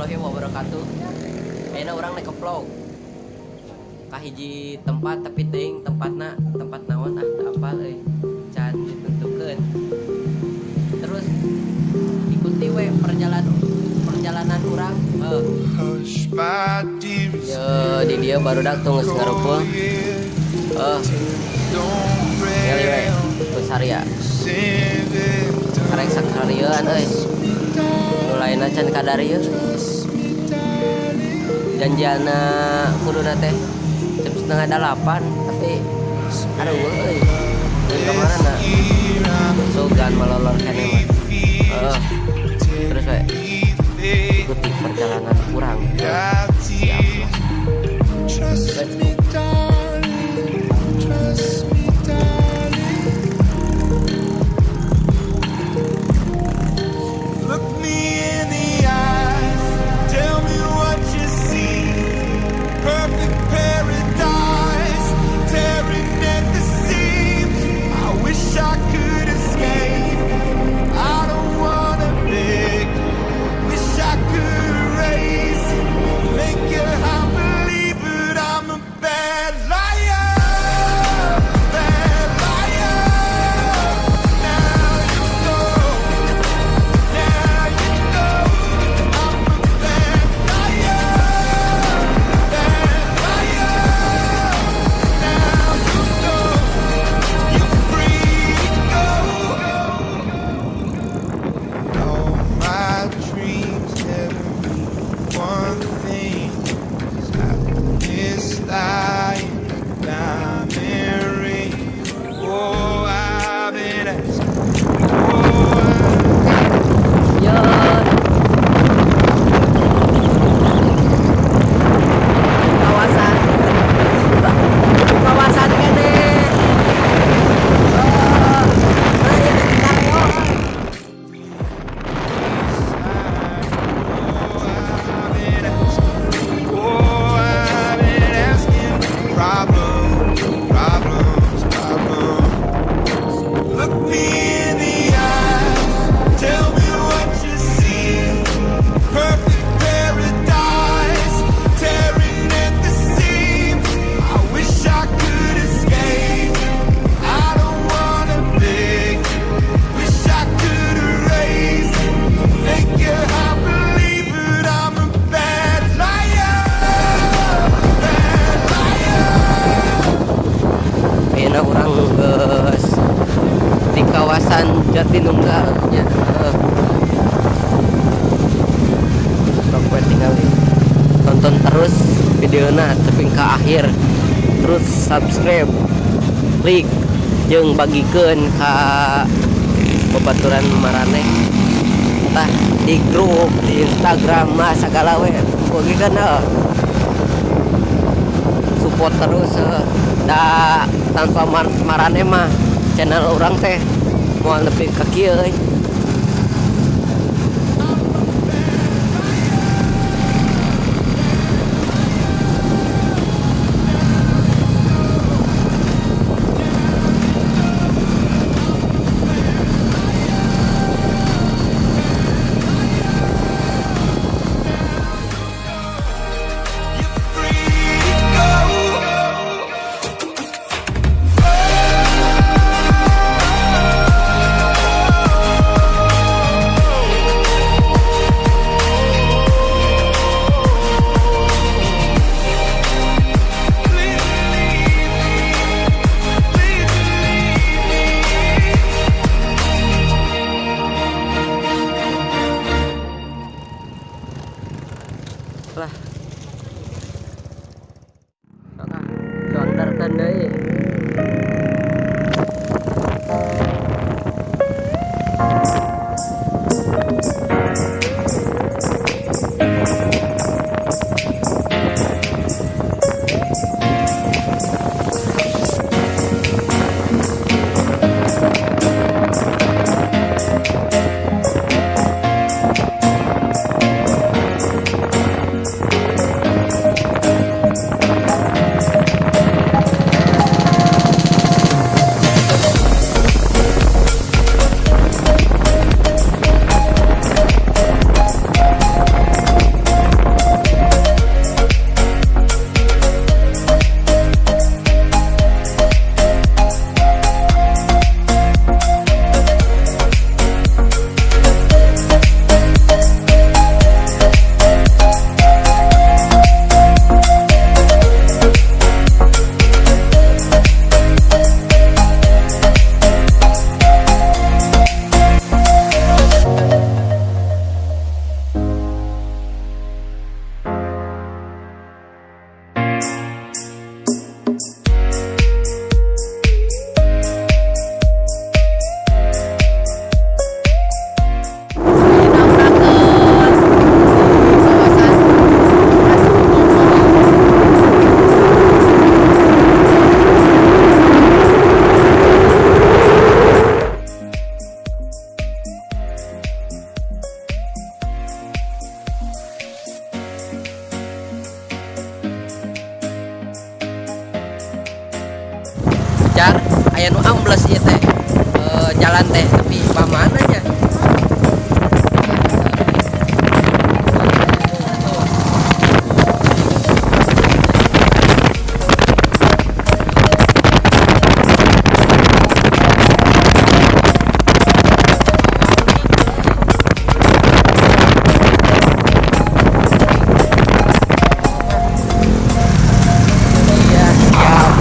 Warahmatullahi wabarakatuh. Ayeuna urang naik ke vlog ka hiji tempat, tapi teuing tempatna tempat naon, ah, teu apal euy, can ditentukeun. Terus ikuti we perjalanan perjalanan urang heuh. Hush, my dearest. Yo, di dieu barudak tuh geus ngarumpul. Heuh, Don't ningali we fret. besar ya. Send it Karek sakarieun euy. Nu lainna can kadarieu. Janjiana kuduna teh jam 7.30, tapi aduh euy. Deui ka mana na? Sugan malolor keneh mah. Heeh. Terus we ikuti perjalanan urang. Siap lah. Trust Let's me, darling. Trust me, darling. Look me in the eyes. Tell me what you see. Perfect paradise, tearing at the seams. I wish I could escape. I don't wanna beg. Wish I could erase. Make you happily, but I'm a bad liar. Bad liar. Now you know. Now you know. I'm a bad liar. Bad liar. Now you know. You're free to go. All my dreams never mean one thing. 'Cause happiness lying diamond ring. Oh, I've been asking. Oh, Yo. Kawasan kawasan keneh. Oh, nah, ieu teh Karyo. I've been asking. Oh, I've been asking. Problems, problems, problems. Look me in the eyes. Tell me what you see. Perfect paradise, tearing at the seams. I wish I could escape. I don't wanna beg. Wish I could erase. Make you happily, but I'm a bad liar. Bad liar. Ayeuna urang geus di kawasan Jatinunggal nya. Heuh. Sok we tingali. Tonton terus videona tepi ka akhir. Terus subscribe, like, jeung bagikeun ka babaturan maraneh. Tah di grup, di Instagram mah sagala we. Bagikeun heuh. Support terus heuh. Da tanpa maraneh mah channel urang teh moal nepi ka kieu euy. You're free to go. Arambles ieu teh. Jalan teh tapi pamana nya? Iya, siap.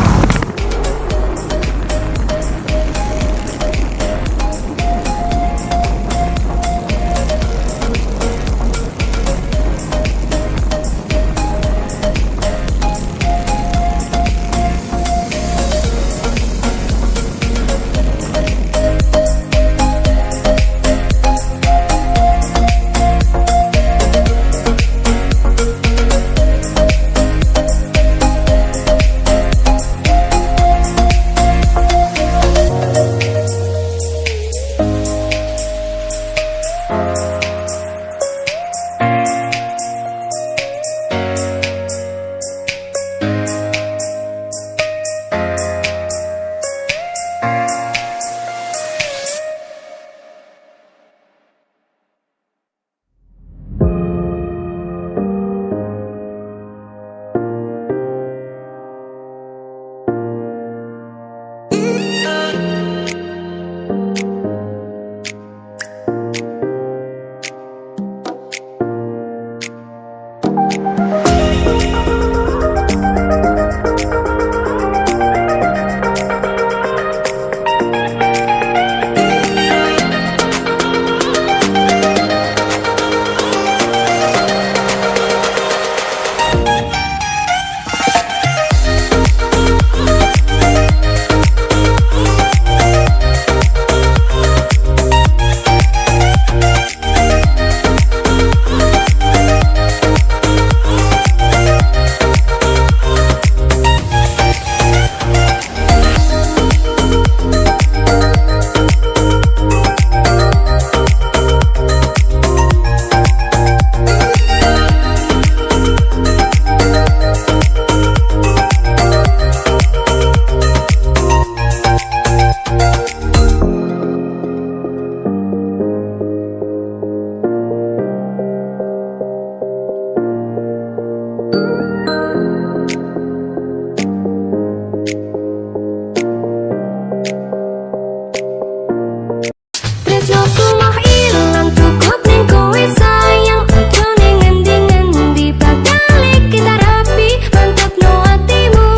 Tresnoku moh ilang, cukup ning kowe sayang. Aja ning ngendi-ngendi, bakal kita rapi. Mantepno atimu,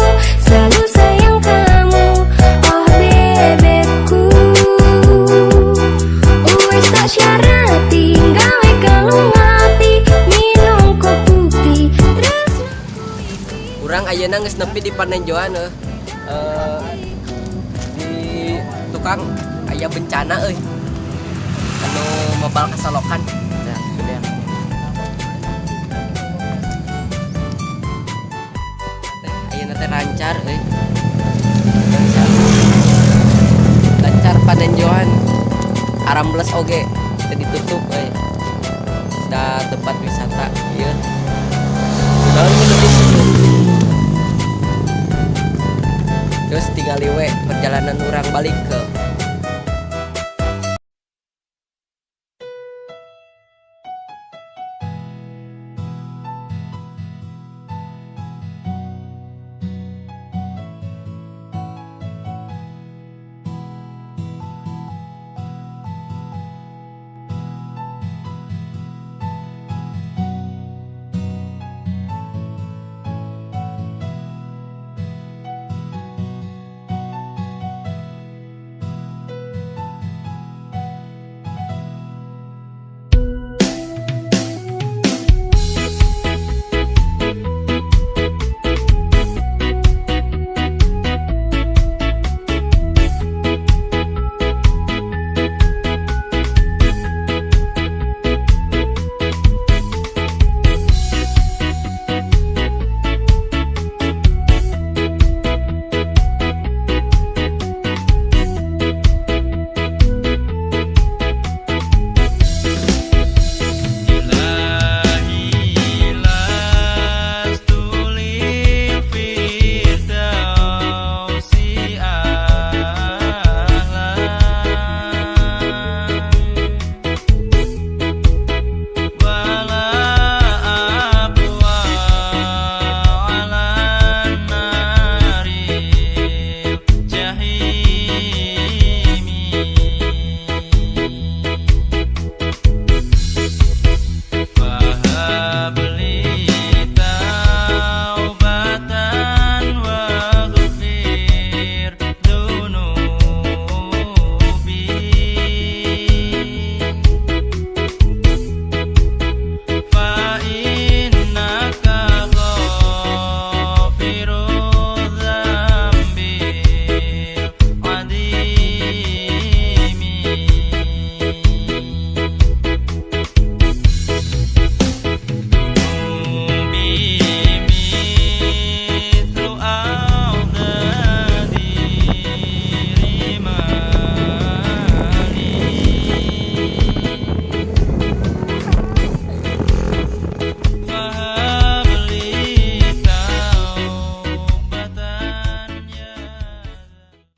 selalu sayang kamu. Oh bebekku, wis tak syarati gawe kalung ati minangka bukti tresno. Urang ayeuna geus nepi di Panenjoan euy. Di tukang aya bencana euy. Anu mabal kasalokan. Nah, sudah. Teh ayeuna teh lancar euy. Lancar. Lancar Panenjoan. Arambles oge teu ditutup euy. Da tempat wisata ieu. Naon kudu ditutup. Terus tinggal we perjalanan urang balik ke